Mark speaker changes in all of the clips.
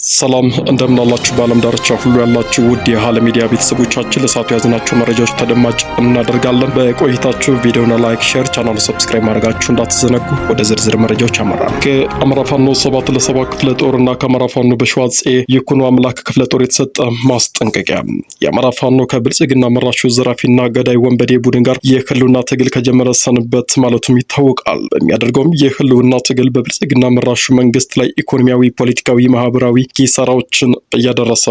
Speaker 1: ሰላም እንደምናላችሁ በዓለም ዳርቻ ሁሉ ያላችሁ ውድ የሃለ ሚዲያ ቤተሰቦቻችን፣ ለሰዓቱ ያዝናቸው መረጃዎች ተደማጭ እናደርጋለን። በቆይታችሁ ቪዲዮን like፣ share፣ ቻናሉ subscribe ማድረጋችሁ እንዳትዘነጉ። ወደ ዝርዝር መረጃዎች አመራል። ከአማራ ፋኖ 7-7 ክፍለ ጦር እና ከአማራ ፋኖ በሸዋ አፄ ይኩኖ አምላክ ክፍለ ጦር የተሰጠ ማስጠንቀቂያ። የአማራ ፋኖ ከብልጽግና መራሹ ዘራፊና ገዳይ ወንበዴ ቡድን ጋር የህልውና ትግል ከጀመረ ሰንበት ማለቱም ይታወቃል። በሚያደርገውም የህልውና ትግል በብልጽግና መራሹ መንግስት ላይ ኢኮኖሚያዊ፣ ፖለቲካዊ፣ ማህበራዊ ኪሳራዎችን እያደረሰ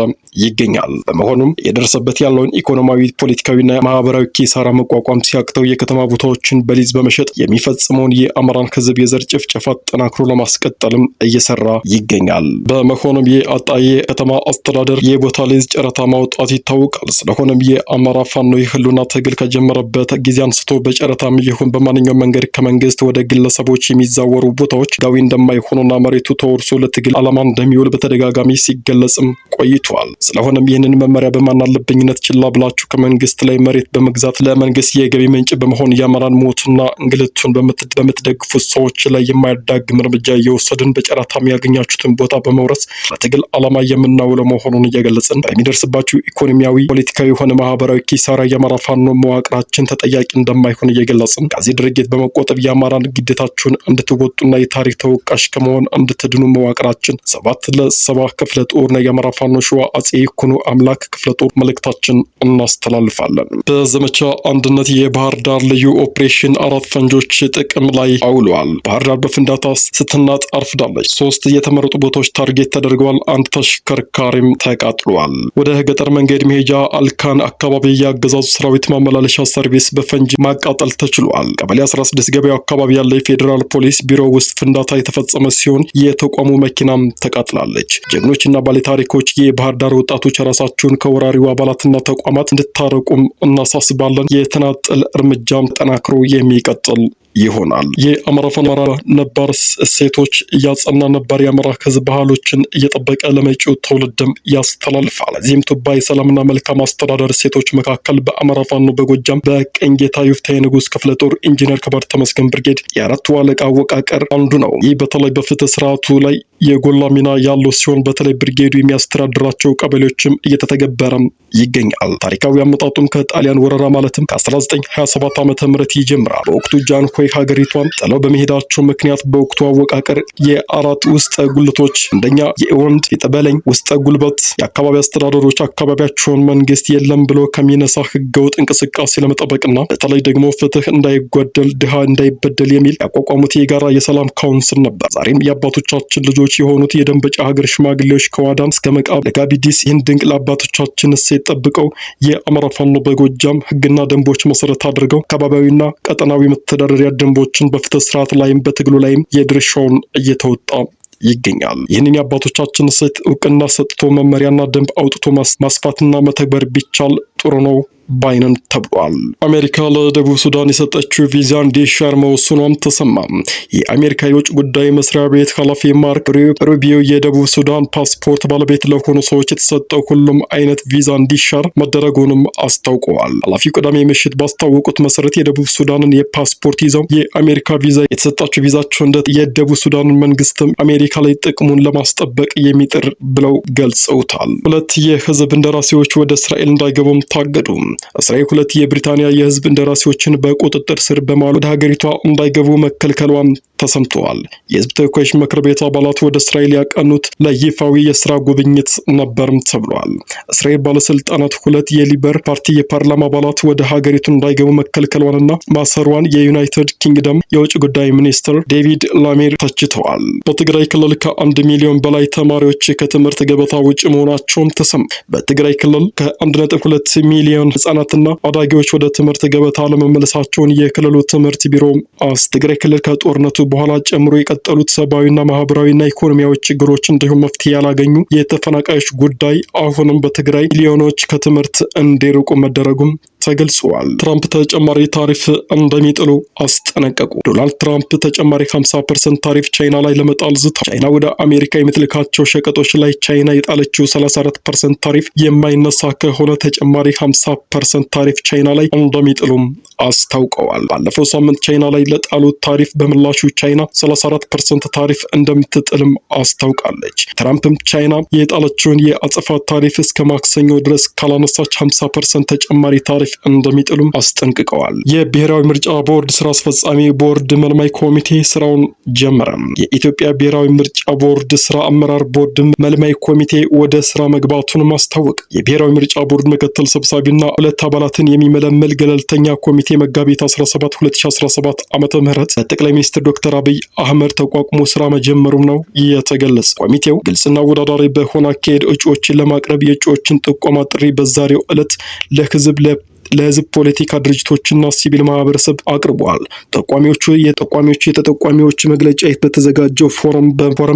Speaker 1: ይገኛል። በመሆኑም እየደረሰበት ያለውን ኢኮኖሚያዊ፣ ፖለቲካዊና ማህበራዊ ኪሳራ መቋቋም ሲያቅተው የከተማ ቦታዎችን በሊዝ በመሸጥ የሚፈጽመውን የአማራን ህዝብ የዘር ጭፍጨፋ ጠናክሮ ለማስቀጠልም እየሰራ ይገኛል። በመሆኑም የአጣዬ ከተማ አስተዳደር የቦታ ሊዝ ጨረታ ማውጣት ይታወቃል። ስለሆነም የአማራ ፋኖ የህልውና ትግል ከጀመረበት ጊዜ አንስቶ በጨረታም ይሁን በማንኛውም መንገድ ከመንግስት ወደ ግለሰቦች የሚዛወሩ ቦታዎች ህጋዊ እንደማይሆኑና መሬቱ ተወርሶ ለትግል ዓላማ እንደሚውል በተደጋጋሚ ሲገለጽም ቆይቷል። ስለሆነም ይህንን መመሪያ በማናለብኝነት ችላ ብላችሁ ከመንግስት ላይ መሬት በመግዛት ለመንግስት የገቢ ምንጭ በመሆን የአማራን ሞትና እንግልቱን በምትደግፉት ሰዎች ላይ የማያዳግም እርምጃ እየወሰድን በጨረታም ያገኛችሁትን ቦታ በመውረስ ለትግል ዓላማ የምናውለው መሆኑን እየገለጽን በሚደርስባችሁ ኢኮኖሚያዊ፣ ፖለቲካዊ የሆነ ማህበራዊ ኪሳራ የአማራ ፋኖ መዋቅራችን ተጠያቂ እንደማይሆን እየገለጽን ከዚህ ድርጊት በመቆጠብ የአማራን ግዴታችሁን እንድትወጡና የታሪክ ተወቃሽ ከመሆን እንድትድኑ መዋቅራችን 7-7 ክፍለ ጦርና የአማራ ፋኖ ሸዋ አፄ ይኩኖ አምላክ ክፍለ ጦር መልእክታችን እናስተላልፋለን። በዘመቻ አንድነት የባህር ዳር ልዩ ኦፕሬሽን 4 ፈንጆች ጥቅም ላይ አውለዋል። ባህር ዳር በፍንዳታ ስትናጥ አርፍዳለች። 3 የተመረጡ ቦታዎች target ተደርገዋል። አንድ ተሽከርካሪም ተቃጥሏል። ወደ ገጠር መንገድ መሄጃ አልካን አካባቢ የአገዛዙ ሰራዊት ማመላለሻ ሰርቪስ በፈንጂ ማቃጠል ተችሏል። ቀበሌ 16 ገበያው አካባቢ ያለ የፌዴራል ፖሊስ ቢሮ ውስጥ ፍንዳታ የተፈጸመ ሲሆን የተቋሙ መኪናም ተቃጥላለች። ጀግኖችና ባለታሪኮች የባህር ዳር ወጣቶች ራሳቸውን ከወራሪው አባላትና ተቋማት እንድታረቁም እናሳስባለን። የተናጠል እርምጃም ጠናክሮ የሚቀጥል ይሆናል። የአማራ ፋኖ ነባር እሴቶች እያጸና ነባር የአማራ ሕዝብ ባህሎችን እየጠበቀ ለመጪው ትውልድም ያስተላልፋል። እዚህም ቱባ የሰላምና መልካም አስተዳደር እሴቶች መካከል በአማራ ፋኖ በጎጃም በቀኝጌታ ዮፍታሔ ንጉሥ ክፍለ ጦር ኢንጂነር ከባድ ተመስገን ብርጌድ የአራቱ አለቃ አወቃቀር አንዱ ነው። ይህ በተለይ በፍትህ ስርዓቱ ላይ የጎላ ሚና ያለው ሲሆን በተለይ ብርጌዱ የሚያስተዳድራቸው ቀበሌዎችም እየተተገበረም ይገኛል። ታሪካዊ አመጣጡም ከጣሊያን ወረራ ማለትም ከ1927 ዓ.ም ይጀምራል። በወቅቱ ጃንሆይ ሀገሪቷን ጥለው በመሄዳቸው ምክንያት በወቅቱ አወቃቀር የአራት ውስጠ ጉልቶች፣ አንደኛ የወንድ የጠበለኝ ውስጠ ጉልበት የአካባቢ አስተዳደሮች አካባቢያቸውን መንግስት የለም ብሎ ከሚነሳ ህገወጥ እንቅስቃሴ ለመጠበቅና በተለይ ደግሞ ፍትህ እንዳይጓደል ድሃ እንዳይበደል የሚል ያቋቋሙት የጋራ የሰላም council ነበር። ዛሬም የአባቶቻችን ልጆች የሆኑት የደንበጫ ሀገር ሽማግሌዎች ከዋዳን እስከ መቃብ ለጋቢዲስ ይህን ድንቅ ለአባቶቻችን እሴት ጠብቀው የአማራ ፋኖ በጎጃም ህግና ደንቦች መሰረት አድርገው አካባቢያዊና ቀጠናዊ መተዳደሪያ ደንቦችን በፍትህ ስርዓት ላይም በትግሉ ላይም የድርሻውን እየተወጣ ይገኛል። ይህንን የአባቶቻችን እሴት እውቅና ሰጥቶ መመሪያና ደንብ አውጥቶ ማስፋትና መተግበር ቢቻል ጥሩ ነው ባይነን ተብሏል። አሜሪካ ለደቡብ ሱዳን የሰጠችው ቪዛ እንዲሻር መወሰኗም ተሰማ። የአሜሪካ የውጭ ጉዳይ መስሪያ ቤት ኃላፊ ማርክ ሩቢዮ የደቡብ ሱዳን ፓስፖርት ባለቤት ለሆኑ ሰዎች የተሰጠው ሁሉም አይነት ቪዛ እንዲሻር መደረጉንም አስታውቀዋል። ኃላፊው ቅዳሜ ምሽት ባስታወቁት መሰረት የደቡብ ሱዳንን የፓስፖርት ይዘው የአሜሪካ ቪዛ የተሰጣቸው ቪዛቸው እንደ የደቡብ ሱዳንን መንግስትም አሜሪካ ላይ ጥቅሙን ለማስጠበቅ የሚጥር ብለው ገልጸውታል። 2 የህዝብ እንደራሴዎች ወደ እስራኤል እንዳይገቡም ታገዱ። እስራኤል 2 የብሪታንያ የህዝብ እንደራሴዎችን በቁጥጥር ስር በማዋል ወደ ሀገሪቷ እንዳይገቡ መከልከሏም ተሰምተዋል። የህዝብ ተወካዮች ምክር ቤት አባላት ወደ እስራኤል ያቀኑት ለይፋዊ የስራ ጉብኝት ነበርም ተብሏል። እስራኤል ባለስልጣናት 2 የሊበር ፓርቲ የፓርላማ አባላት ወደ ሀገሪቱ እንዳይገቡ መከልከሏንና ማሰሯን የዩናይትድ ኪንግደም የውጭ ጉዳይ ሚኒስትር ዴቪድ ላሜር ተችተዋል። በትግራይ ክልል ከ1 ሚሊዮን በላይ ተማሪዎች ከትምህርት ገበታ ውጭ መሆናቸውም ተሰማ። በትግራይ ክልል ከ1.2 ሚሊዮን ህጻናትና አዳጊዎች ወደ ትምህርት ገበታ ለመመለሳቸውን የክልሉ ትምህርት ቢሮ ትግራይ ክልል ከጦርነቱ በኋላ ጨምሮ የቀጠሉት ሰብአዊና ማህበራዊና ኢኮኖሚያዊ ችግሮች እንዲሁም መፍትሄ ያላገኙ የተፈናቃዮች ጉዳይ አሁንም በትግራይ ሚሊዮኖች ከትምህርት እንዲርቁ መደረጉም ተገልጿል። ትራምፕ ተጨማሪ ታሪፍ እንደሚጥሉ አስጠነቀቁ። ዶናልድ ትራምፕ ተጨማሪ 50% ታሪፍ ቻይና ላይ ለመጣል ዝተዋል። ቻይና ወደ አሜሪካ የምትልካቸው ሸቀጦች ላይ ቻይና የጣለችው 34% ታሪፍ የማይነሳ ከሆነ ተጨማሪ 50% ታሪፍ ቻይና ላይ እንደሚጥሉም አስታውቀዋል። ባለፈው ሳምንት ቻይና ላይ ለጣሉት ታሪፍ በምላሹ ቻይና 34% ታሪፍ እንደምትጥልም አስታውቃለች። ትራምፕም ቻይና የጣለችውን የአጸፋ ታሪፍ እስከ ማክሰኞ ድረስ ካላነሳች 50% ተጨማሪ ታሪፍ እንደሚጥሉም አስጠንቅቀዋል። የብሔራዊ ምርጫ ቦርድ ስራ አስፈጻሚ ቦርድ መልማይ ኮሚቴ ስራውን ጀመረ። የኢትዮጵያ ብሔራዊ ምርጫ ቦርድ ስራ አመራር ቦርድ መልማይ ኮሚቴ ወደ ስራ መግባቱን ማስታወቅ። የብሔራዊ ምርጫ ቦርድ ምክትል ሰብሳቢና ሁለት አባላትን የሚመለመል ገለልተኛ ኮሚቴ መጋቢት 17 2017 ዓመተ ምህረት በጠቅላይ ሚኒስትር ዶክተር አብይ አህመድ ተቋቁሞ ስራ መጀመሩም ነው የተገለጸ። ኮሚቴው ግልጽና አወዳዳሪ በሆነ አካሄድ እጩዎችን ለማቅረብ የእጩዎችን ጥቆማ ጥሪ በዛሬው ዕለት ለህዝብ ፖለቲካ ድርጅቶችና ሲቪል ማህበረሰብ አቅርበዋል። ጠቋሚዎቹ የተጠቋሚዎች መግለጫ በተዘጋጀው ፎረም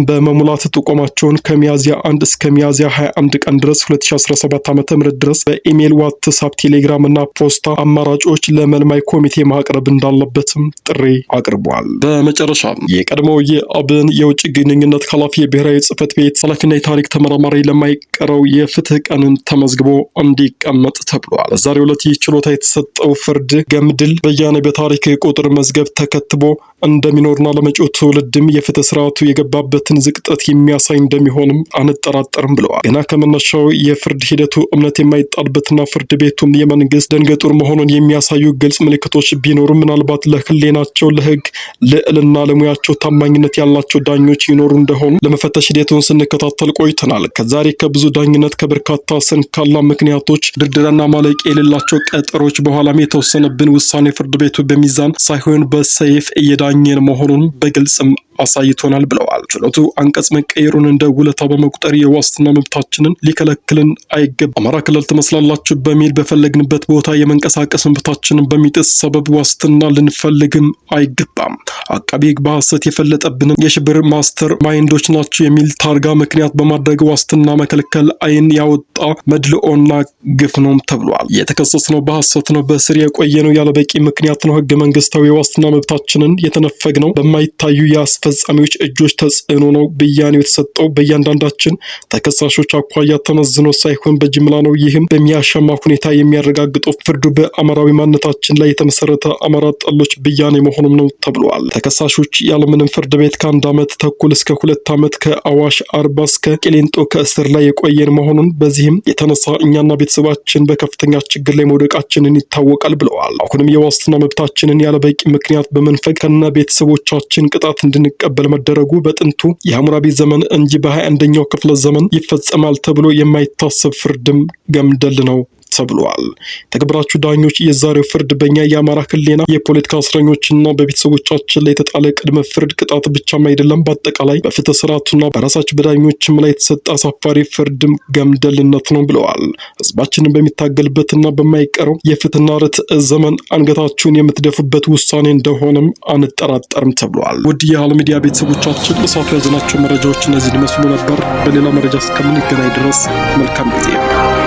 Speaker 1: በመሙላት ጥቆማቸውን ከሚያዝያ 1 እስከ ሚያዝያ 21 ቀን ድረስ 2017 ዓ.ም ድረስ በኢሜይል፣ ዋትስአፕ፣ ቴሌግራም እና ፖስታ አማራጮች ለመልማይ ኮሚቴ ማቅረብ እንዳለበትም ጥሪ አቅርበዋል። በመጨረሻ የቀድሞው የአብን የውጭ ግንኙነት ኃላፊ፣ የብሔራዊ ጽህፈት ቤት ኃላፊና የታሪክ ተመራማሪ ለማይቀረው የፍትህ ቀንን ተመዝግቦ እንዲቀመጥ ተብሏል። በዛሬው ዕለት ይህ ችሎታ የተሰጠው ፍርድ ገምድል በያኔ በታሪክ ቁጥር መዝገብ ተከትቦ እንደሚኖርና ለመጪው ትውልድም የፍትህ ስርዓቱ የገባበትን ዝቅጠት የሚያሳይ እንደሚሆንም አንጠራጠርም ብለዋል። ገና ከመነሻው የፍርድ ሂደቱ እምነት የማይጣልበትና ፍርድ ቤቱም የመንግስት ደንገጡር መሆኑን የሚያሳዩ ግልጽ ምልክቶች ቢኖሩም፣ ምናልባት ለህሊናቸው፣ ለህግ ልዕልና፣ ለሙያቸው ታማኝነት ያላቸው ዳኞች ይኖሩ እንደሆኑ ለመፈተሽ ሂደቱን ስንከታተል ቆይተናል። ከዛሬ ከብዙ ዳኝነት፣ ከበርካታ ሰንካላ ምክንያቶች ድርድርና ማለቂያ የሌላቸው ቀጠሮች በኋላም የተወሰነብን ውሳኔ ፍርድ ቤቱ በሚዛን ሳይሆን በሰይፍ እየዳኘን መሆኑን በግልጽም አሳይቶናል ብለዋል። ችሎቱ አንቀጽ መቀየሩን እንደ ውለታ በመቁጠር የዋስትና መብታችንን ሊከለክልን አይገባም። አማራ ክልል ትመስላላችሁ በሚል በፈለግንበት ቦታ የመንቀሳቀስ መብታችንን በሚጥስ ሰበብ ዋስትና ልንፈልግም አይገባም። አቃቢ ሕግ በሐሰት የፈለጠብንን የሽብር mastermind ኦች ናቸው የሚል ታርጋ ምክንያት በማድረግ ዋስትና መከልከል ዓይን ያወጣ መድልኦና ግፍ ነው ተብሏል። የተከሰስነው በሐሰት ነው። በእስር የቆየነው ያለበቂ ምክንያት ነው። ህገ መንግስታዊ የዋስትና መብታችንን የተነፈግነው በማይታዩ የአስፈጻሚዎች እጆች ተጽዕኖ ነው። ብያኔው የተሰጠው በእያንዳንዳችን ተከሳሾች አኳያ ተመዝኖ ሳይሆን በጅምላ ነው። ይህም በሚያሻማ ሁኔታ የሚያረጋግጠው ፍርዱ በአማራዊ ማንነታችን ላይ የተመሰረተ አማራ ጠሎች ብያኔ መሆኑም ነው ተብሏል። ተከሳሾች ያለምንም ፍርድ ቤት ከ1 ዓመት ተኩል እስከ 2 ዓመት ከአዋሽ አርባ እስከ ቂሊንጦ ከእስር ላይ የቆየን መሆኑን፣ በዚህም የተነሳ እኛና ቤተሰባችን በከፍተኛ ችግር ላይ መውደቃችንን ይታወቃል ብለዋል። አሁንም የዋስትና መብታችንን ያለበቂ ምክንያት በመንፈግ ከነ ቤተሰቦቻችን ቅጣት እንድንቀበል መደረጉ በጥንቱ የሐሙራቢ ዘመን እንጂ በ21ኛው ክፍለ ዘመን ይፈጸማል ተብሎ የማይታሰብ ፍርድም ገምደል ነው ተብሏል። የተከበራችሁ ዳኞች፣ የዛሬው ፍርድ በእኛ የአማራ ሕሊና፣ የፖለቲካ እስረኞችና በቤተሰቦቻችን ላይ የተጣለ ቅድመ ፍርድ ቅጣት ብቻም አይደለም። በአጠቃላይ በፍትህ ስርዓቱና በራሳቸው በዳኞችም ላይ የተሰጠ አሳፋሪ ፍርድም ገምደልነት ነው ብለዋል። ህዝባችንን በሚታገልበትና በማይቀረው የፍትህና ርትዕ ዘመን አንገታችሁን የምትደፉበት ውሳኔ እንደሆነም አንጠራጠርም ተብሏል። ውድ የሃል ሚዲያ ቤተሰቦቻችን፣ ለሰዓቱ ያዝናቸው መረጃዎች እነዚህን ይመስሉ ነበር። በሌላ መረጃ እስከምንገናኝ ድረስ መልካም ጊዜ።